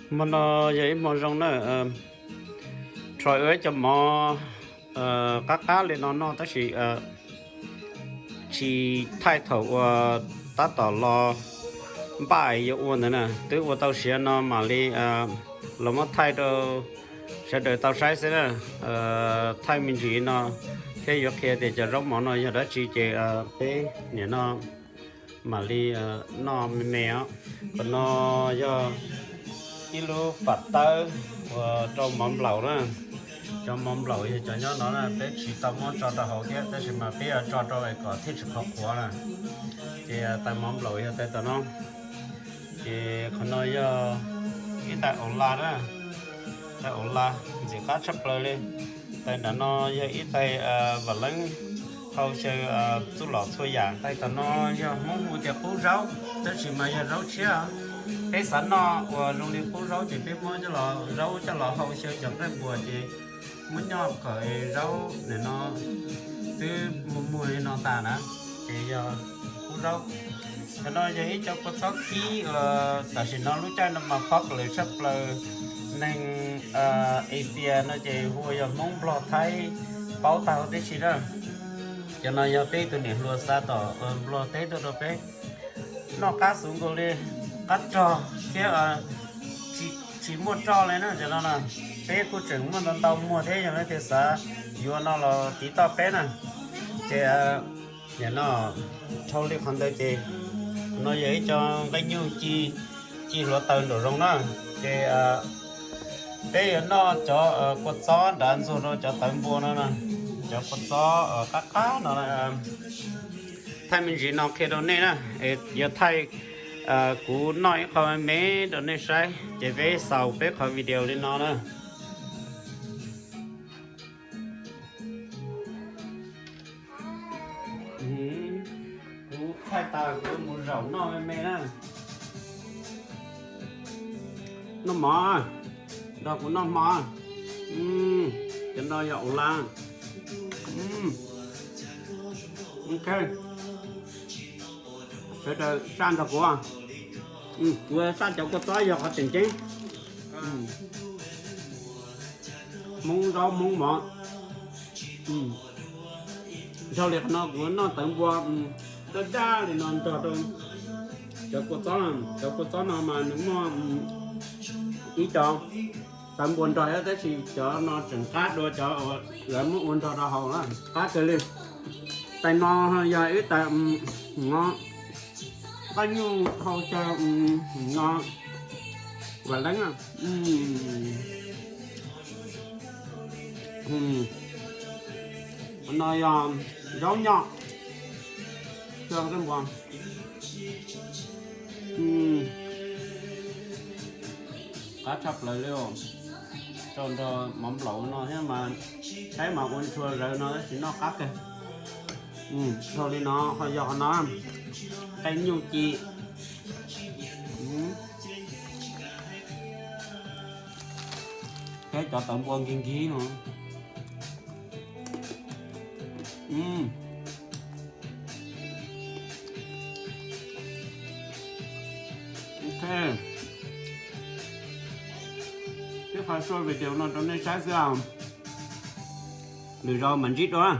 Hmo no yog ib hmo zoo na, rho ua cov mov qab qab li no noj tab sis tsis thaij thaum uas tab tom los npaj yuav ua ntawd na, twb ua tau siav no mam li los muab thaij rau sawv daws tau saib xwb na. Thaij me ntsis no thiab yuav qhia tias cov zaub mov no yog dab tsi ces peb nim no mam li noj me me os. Qhov no yog ib lub fam tawb uas rau mov nplaum na. Cov mov nplaum yog cov nyob no na, peb tsis tau muab tso rau hauv thiab tab sis mas peb yuav tso rau kom thiaj tsis qhuav qhuav na. Ces tais mov nplaum yog tais tom no. Ces qhov no yog ib tais aus la na, tais aus la ntxim qab tshaj plaws li. Tais nram no yog ib tais vam leeb hau xyaw txuj lom txhua yam. Tais tom no yog Hmoob hu tias qub zaub, tab sis mas yog zaub tshiab. Peb xav noj uas zoo li qub zaub ces peb muab coj los, zaub coj los hau xyaw cov nqaij npuas ces muab nyob kom zaub nim no twb muag muag li no tas na, ces yog qub zaub. Cov no yog ib co kua txob khib uas tam sim no lub caij no mas phob plaws tshaj plaws, neeg Asia no ces hu ua yog Hmoob Nplog Thaib paub tag huv tib si na. Cov no yog peb tus niam hluas xa tom Nplog teb tuaj rau peb. Noj qab xwb nkaus li, qab rog thiab tsis muaj roj li na cov no na. Peb kuj tseem muaj ntau ntau muag thiab, yog leej twg xav yuav no los tiv toj peb na. Ces nim no dhau li qhov ntawd ces no yog ib co nqaij nyuj ci, ci hluav taws nraum zoov na. Ces peb yuav noj cov kua txob nrad ntxuag rau cov tawv npua no, cov kua txob qab qab no. Thaij me ntsis no qhia rau nej na, yuav thaij kuv noj ib qho me me rau nej saib, ces peb xaus peb qhov video li no na. Kuv thaij tas kuv mus zaum noj me me na. Noj mov, nrog kuv noj hmo. Cov no yog aus la. Ok, sawv daws saj nrog kuv. Kuv saj cov kua txob yog qhov tseem ceeb. Hmoob zaub Hmoob mov. Dhau li qhov no kuv noj tawv npua daj daj li no nrog rau cov kua txob. Cov kua txob no mas nws muaj ib co tawv npua nrog thiab, tab sis cov no tseem qab dua cov uas lawv muab ua nrog rau hauv na, qab kawg li. Tais no yog ib tais no, qab nyuj hau xyaw no, vam leeb. Qhov no yog zaub nyom, xyaw nqaij npua. Qab tshaj plaws li, rau nrog mov nplaum no thiab mas, saib mas ua ntshua zawv no tab sis noj qab kawg. Dhau li no ho yog qhov no, nqaij nyuj ci thiab cov tawv npua nkig nkig no. Ok, peb qhov short video no rau nej saib xwb os. Lwm zaus mam ntsib dua.